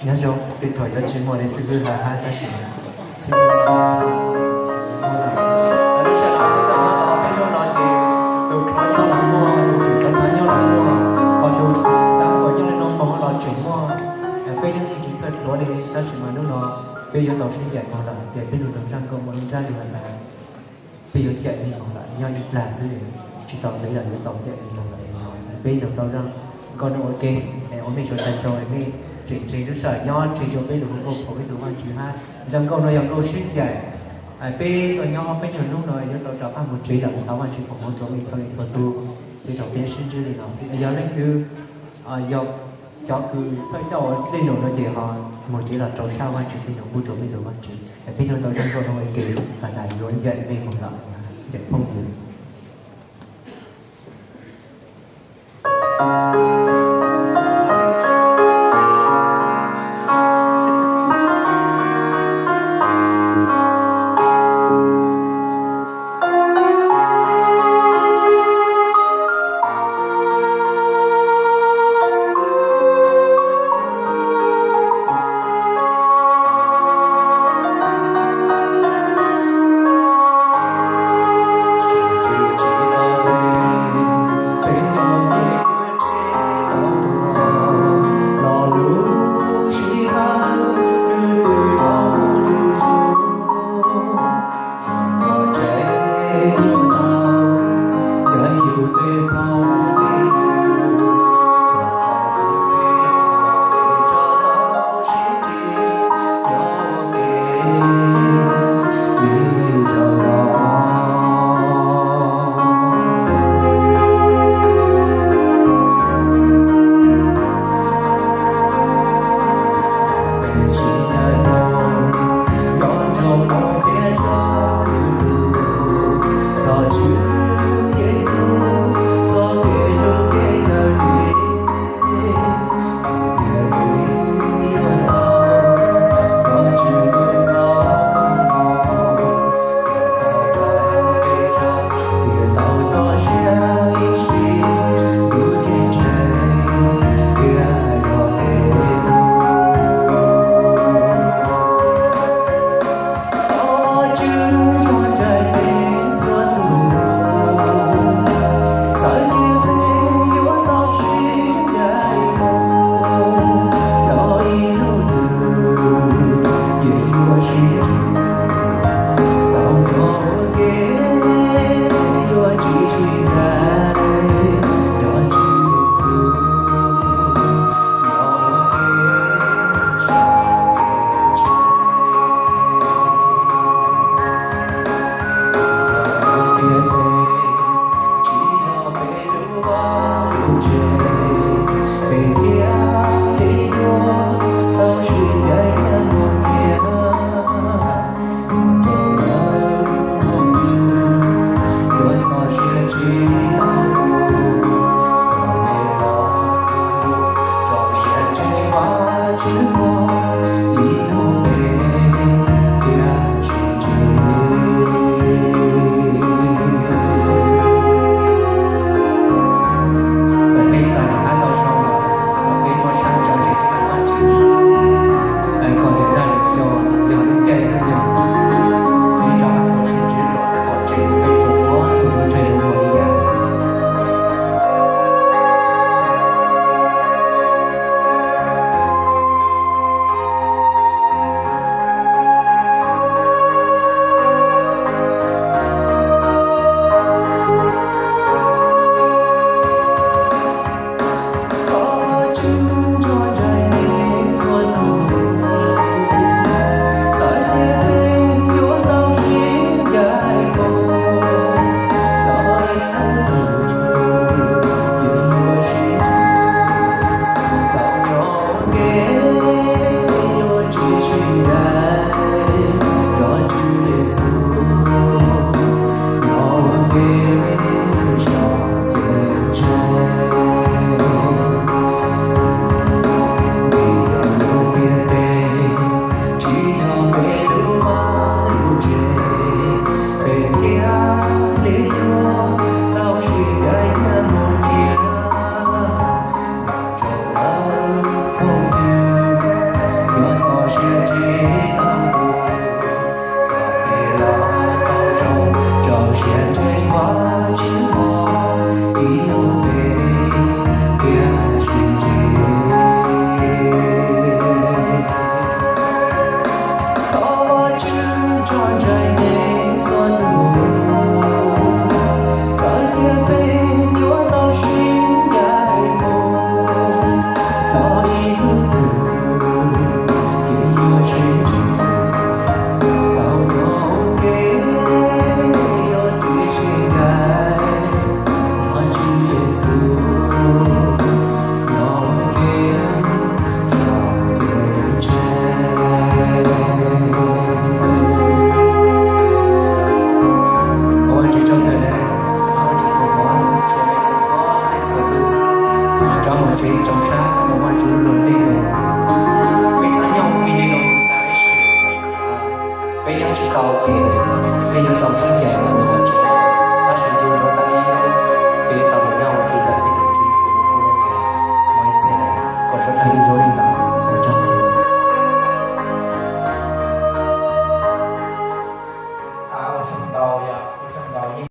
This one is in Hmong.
Nyob zoo, tej thaum yuav tsis muaj li xib hwb hais hab tab sis xib hwb muaj lawm. Lub sij hawm no peb tuaj nyob tau ob peb hnub no ces tus kho nyob los muaj, tus tsim xav xav nyob los muaj, ho tus xav kom nyob li no moog los tseem muaj. Peb yeej tsis txawj dluav li tab sis mas hnub no peb yuav tau sib ncaim moog lawm ces peb lug nrog zaj nkauj muaj lub ntsab li has tas peb yuav ncaim mej moog lawm, nyob ib plag xwb, tsis tau ntev lawm yuav tau ncaim mej moog lawm. Peb nrog tau zaj nkauj no ua ke, ua mej sawv daws nrog mej tseem ntseeg lub sij hawm nyob tseg rua peb lug ua nkauj foom ib tug Vaajtswv hab. Zaj nkauj no yog nkauj sib ncaim. Peb tuaj nyob ob peb nyuag hnub no yuav tau rov qaab moog tsev lawm, thov Vaajtswv foom hmoov rua mej txhua leej txhua tug. Peb tau peb sib ntsib li no xwb, yog leej twg yog cov kws thawj coj ua dlej num no ces ho moog tsev los rau sab Vaajtswv dlej num pub rua peb tug Vaajtswv. Peb nrog tau zaj nkauj no ua ke has tas yuav ncaim mej moog lawm, ncaim phooj ywg. Txawm peb txais hab tau zoo los kom peb muaj sab ntsa ntseg tag nrho, kom niam laj niam xyoo yog lub caij lub nyoog, peb rov qab tau sib ntsib dua pom tseeb peb txhua txhua tug ua ntej ua li yam. Peb yuav tau sib ncaim na.